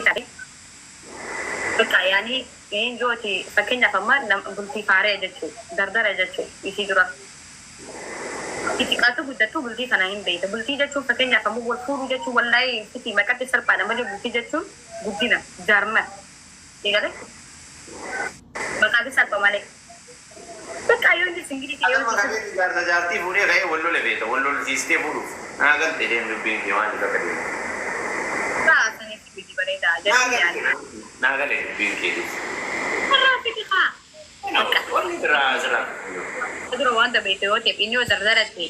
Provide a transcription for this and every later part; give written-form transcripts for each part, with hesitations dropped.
Taate bakka yaani yooti fakkeenyaaf amma bultii faaree jechuu, dardara jechuu, isii dura xixiqqaatu guddattu bultii kana hin beekta. Bultii jechuun fakkeenyaaf ammoo wal fuudhuu jechuun, wallaahi fiti maqatti salphaadha malee, bultii jechuun guddina jaarma eegale maqaatti salpha malee. Bakka yoo inni single ta'e yoo Akkuma kabeeti jaarsa jaartii fuudhee ka'ee wal lole beeka. Wal lolchiistee fuudhuuf. Naa galte, deem, dubbiin kee maaliif akka deemu. Baasaniif miti bareeda Naa jechuun yaani. galte. Naa gale dubbiin keetis. Irraa fiti haa. Bakka Wanni biraa asirraa. dura waan dabeete yoo ta'e, inni yoo dardara ta'e,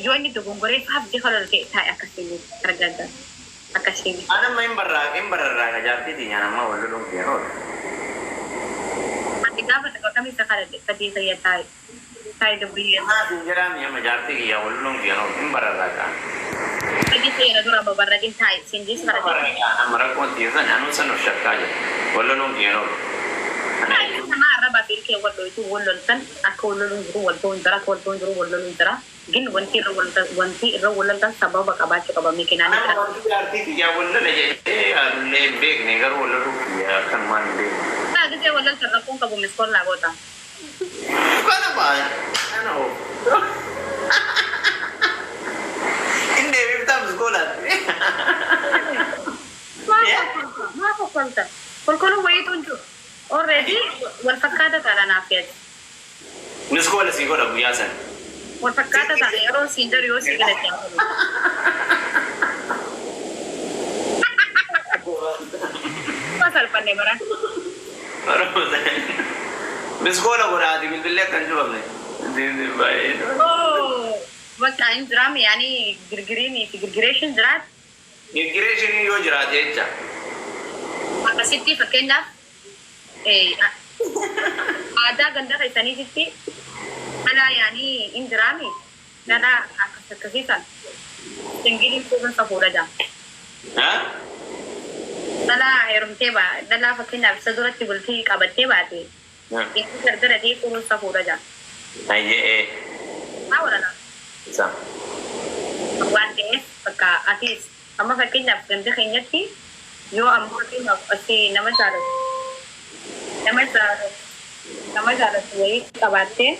yoo inni dogongoree faaf jecha lol ta'e, taa'e akkasiin argata akkasiin. Ani amma hin barraa, hin bararraa jaartii tiyyaan amma wal loluun kiyyan oolu. Ati gaafa tokko akkamii isa kadhate sadii fayya taa'e taa'e dubbii. Maatiin jedhaami, amma jaartii kiyyaa wal loluun kiyyan oolu, hin bararraa kaan. Sadii fayyada dura babarraqin taa'e siin jees Hin kadhate. bararraa kaan, amma rakkoon tiyya san anuu san of shakkaa jira. Wal loluun kiyyan oolu. Ana Taa'e nama arrabaa fi ilkee wal dho'itu, wal loltan, akka wal loluun jiru wal ta'uun jira, akka wal ta'uun jiru wal loluun jira. Gin wanti irra wal loltan sababa qabaachuu qaba mikinaan Nama jira. Wanti jaartii kiyyaa wal lola jedhee yaadullee hin beekne, garuu wal loluu kiyya akkanumaan hin beekne. Taa gisee wal loltan rakkoon qabu, miss call naa goota. Kana baay'ee. Kana hoo. Inni deebiftaa miss callaatti. Maa kokkolta? Kolkoluun wayiitu hin jiru. Already wal fakkaata taadha naaf feeti. Miss call sii godha guyyaa sana. Wal fakkaata taadha yeroo siin jedhu yoo sii galatti haa tolu. Waa salphanne bara. Miss call godhaati, bilbillee akka hin cufamne. Baay'ee. Oh, bakka hin jiraame yaani girgiriinii fi girgireeshin jiraat. Girgireeshinii yoo jiraate jecha. Akkasitti fakkeenyaaf aadaa ganda keessaniititti dhalaa yaani hin jiraami, dhalaa akkas akkasiisan singleiin fuudhuun safuudha jaa. Dhalaa heerumtee baa, dhalaa fakkeenyaaf isa duratti bultii qabattee baate, inni dardara ta'ee fuudhuun safuudha jaa. Ayyee. Haa walala. Isa. Waan ta'eef bakka atis amma fakkeenyaaf ganda keenyatti yoo amma fakkeenyaaf asii nama jaalatu wayii qabaattee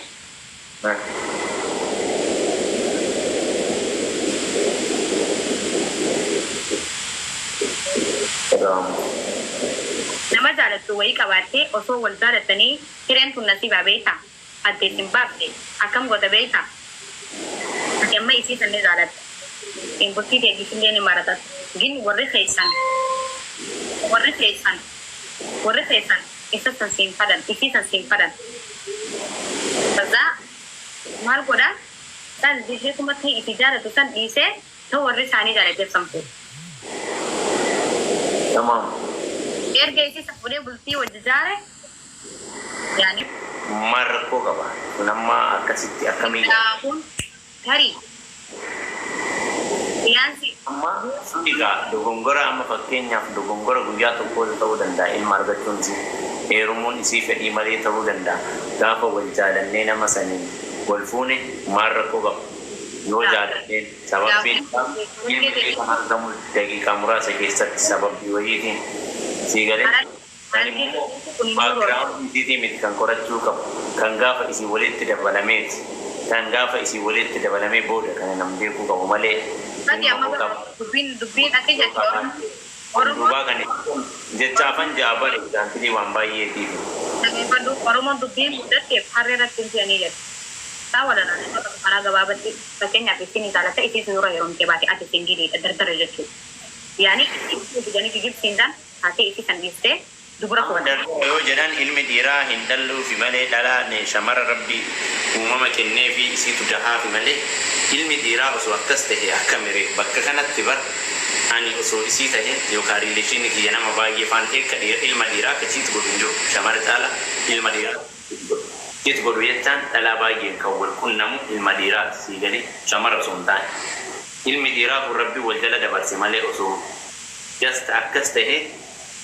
nama jaalattu wayii qabaattee, osoo wal jaalattanii hireen tun nasiibaa beektaa addeessin baafte, akkam goota beektaa? Ati amma isii sanni jaalatta, bultii teetiifillee ni marata. Gin warri keessan isa san siin fadhan, isii san siin fadhan. Kaza maal godha? San dhiiseetuma ta'e isii jaalatu san dhiisee ta'u warri isaanii jaalateef san fuudha. Tamam. Erga isii san fuudhee bultii wajji jaare yaani Maal rakkoo qaba? Kun amma akkasitti akkamii? Kun tarii yaansi Amma egaa dogongora, amma fakkeenyaaf dogongora guyyaa tokkoo ta'uu danda'a, ilma argachuun isii, heerumuun isii fedhii malee ta'uu danda'a. Gaafa wal jaalannee nama saniin wal fuune maal rakkoo qaba? Yoo jaalanneen sababbiin isaa ilmi illee kan argamu daqiiqaa muraasa keessatti sababbii wayiitiin sii galee. Kan immoo background isiitii miti kan qorachuu qabu, kan gaafa isii walitti dabalameeti. Kan gaafa isii walitti dabalamee booda kana nam beekuu qabu malee Ati ilma amma koo qaba. Dubbiin akka jettu Oromoon Duubaa kan jecha afan ja'a bare example waan baay'eetiif. Dhageeffadhu, Oromoon dubbiin guddatteef harree irratti hin fe'anii jedhu. Saa walalaa karaa gabaabatti fakkeenyaaf isin jaalata, isiin dura heerumtee baate, ati singleiidha, dardara jechuudha. Yaani isii fidanii gigibsiintaan haatee isii san dhiistee dubura Amma fuudhan. Dardara yoo jedhan, ilmi dhiiraa hin dhalluufi malee, dhalaa shamara rabbi uumama kenneefi isiitu dahaafi malee, ilmi dhiiraa osoo akkas ta'e akka miree bakka kanatti bar ani osoo isii ta'e yookaan relation kiyya nama baay'ee faan eekka ilma dhiiraa akka cheat godhu hin jiru, shamara caala ilma dhiiraa cheat godhu jechaan dhalaa baay'een kan wal qunnamu ilma dhiiraati, sii galee, shamara osoo hin taane. Ilmi dhiiraa kun rabbi wal jala dabarse malee, osoo just akkas ta'e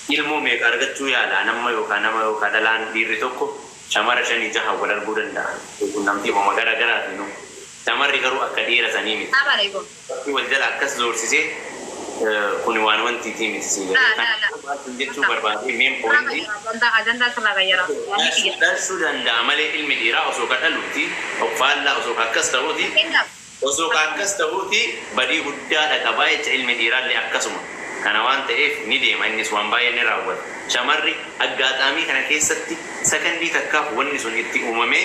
ilmoo meeqa argachuu yaala? Nama yookaan nama yookaan dhalaan dhiirri tokko shamara shanii jaha wal arguu danda'a quunnamtii homa gara garaatiinu. Shamarri garuu akka dhiira sanii miti. Salaam alaikum. Rabbi wal jala akkas zoorsisee Kun waan wantiitii miti si Laa, galee. laa, laa. Kanaaf jechuu barbaade main pointii Ajandaa sirraa gayyara. dhalchuu danda'a malee ilmi dhiiraa osoo ka dhaluuti, faallaa osoo ka akkas ta'uuti, Fakkeenyaaf osoo ka akkas ta'uuti badii guddaadha qabaa jecha. Ilmi dhiiraallee akkasuma. Kana waan ta'eef ni deema, innis waan baay'ee ni raawwata. Shamarri aggaaxaamii kana keessatti sakandii takkaaf wanni sun itti uumamee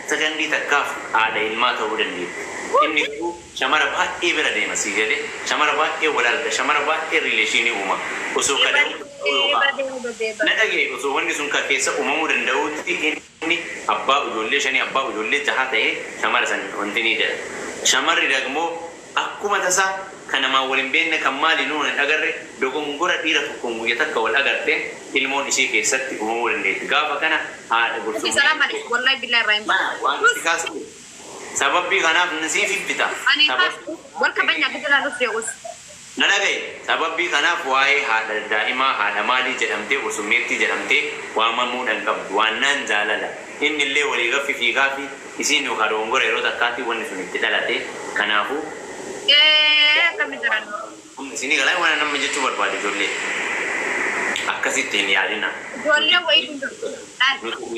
sakandii takkaaf haadha ilmaa ta'uu dandeetti. Inni garuu shamara baay'ee bira deema sii galee, shamara baay'ee wal arga, shamara baay'ee relationii uuma. Osoo ka ta'uu yookaan na dhagaye, osoo wanni sun ka keessa uumamuu danda'utti inni abbaa ijoollee shanii, abbaa ijoollee jaha ta'ee shamara san wanti ni jedha. Shamarri dagmoo akkuma tasaa kan namaan wal hin beekne, kan maali nuun hin agarre, dogongora dhiira tokkoon guyya takka wal agarteen ilmoon ishee keessatti uumamuu dandeetti. Gaafa kana haadha Salaam alaikum. Wallahi billahi irraa hin bahu. Waan itti kaasu sababbii kanaaf nasiif bita. Ani wal kabajna gidira nuuf. Na dhagaye, sababbii kanaaf waa'ee haadha daa'imaa, haadha maalii jedhamtee, gursummeettii jedhamtee waamamuudhaan qabdu. Waannaan jaalala inni illee walii gaffi fiigaa fi isiin yookaan dogongora yeroo takkaatti wanni sun itti dhalate. Kanaafuu Akkami jiran? isinii galaa waan nama jechuu barbaade, ijoollee akkasitti hin yaadina. Ijoollee wayii jiru.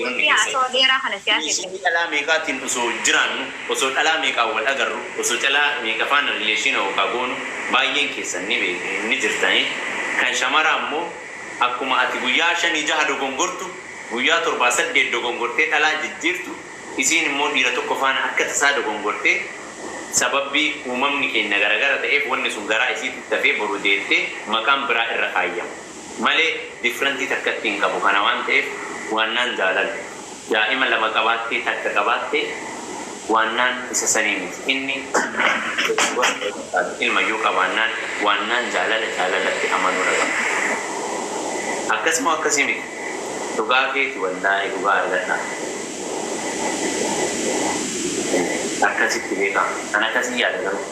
Wanti haasawaa dheeraa kana siyaasa. Isinii dhalaa meeqaatiin osoo jiraannu, osoo dhalaa meeqaan wal agarru, osoo dhalaa meeqa faana relation yookaan goonu, baay'een keessan ni beeku ni jirtanii. Kan shamara ammoo akkuma ati guyyaa shanii jaha dogongortu, guyyaa torbaa saddeet dogongortee dhalaa jijjiirtu, isiin immoo dhiira tokko faana akka tasaa dogongortee, sababbii uumamni keenya garagara ta'eef wanni sun garaa isiitti tafee boru deettee maqaan biraa irra kaayyama malee differentii takkatti hin qabu. Kana waan ta'eef waannaan jaalala daa'ima lama qabaattee takka qabaattee waannaan isa sanii miti. Inni ilmayyuu qabaannaan waannaan jaalala jaalalatti amanuu qaba. Akkasuma akkasii miti? Dhugaa keeti, wallaahi dhugaa argadha. Akkasitti beekaa kan akkasii yaada garuu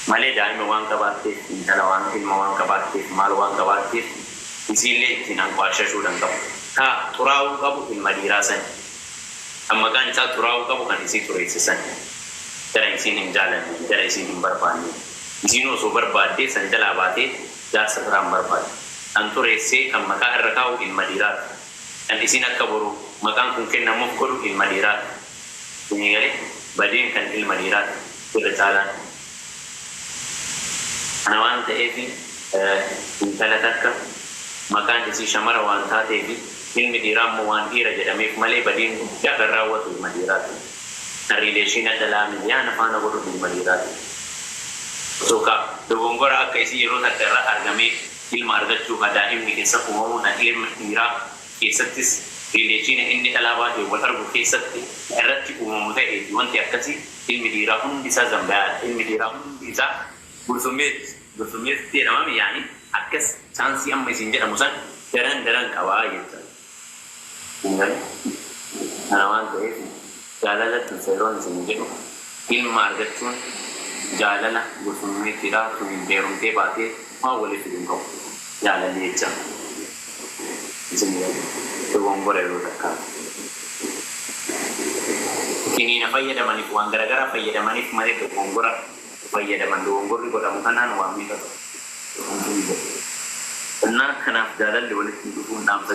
malee daa'ima waan qabaatteef, intala waan ilma waan qabaatteef, maal waan qabaatteef isiillee ittiin anqwaashashuudhaan qabu. Kaa xuraa'uu qabu ilma dhiiraa sani. Kan maqaan isaa xuraa'uu qabu kan isii xureesse sani. Jara isiin hin jaalanne, jara isiin hin barbaanne. Isiin osoo barbaaddee san jalaa baatee jaarsa biraan barbaadde. Kan xureessee kan maqaa irra kaa'u ilma dhiiraati. Kan isiin akka boru maqaan kun kennamuuf godhu ilma dhiiraati. Isinii galee, badiin kan ilma dhiiraati irra caalaan. Kana waan ta'eef intala takka maqaan isii shamara waan taateef, ilmi dhiiraa immoo waan dhiira jedhameef malee badiin guddaa kan raawwatu ilma dhiiraati. Kan relationa dhalaa miliyaana faana godhu ilma dhiiraati. Osoo ka dogongora akka isii yeroo takka irra argamee ilma argachuu ka daa'imni keessa uumamuun ilma dhiiraa keessattis relationa inni dhalaa baay'ee wal argu keessatti irratti uumamu ta'eeti wanti akkasii, ilmi dhiiraa hundi isaa zambayaadha. Ilmi dhiiraa hundi isaa gursummeetti gursummeetti jedhamame yaani akkas chanceii amma isin jedhamu san daran daran qabaa jechuudha. Kana waan ta'eef jaalalatti seeroon isin jedhu ilma argachuun jaalala gursummeettiidha tun heerumtee baatee waan walitti hin qabu jaalalli jecha. Isin dogongora yeroo takkaa. Kiniina fayyadamaniif, waan garaagaraa fayyadamaniif malee dogongora fayyadaman, dogongorri godhamu kanaan waan meeqa ta'u. Innaa kanaaf jaalalli walitti dhufuun dhaamsa.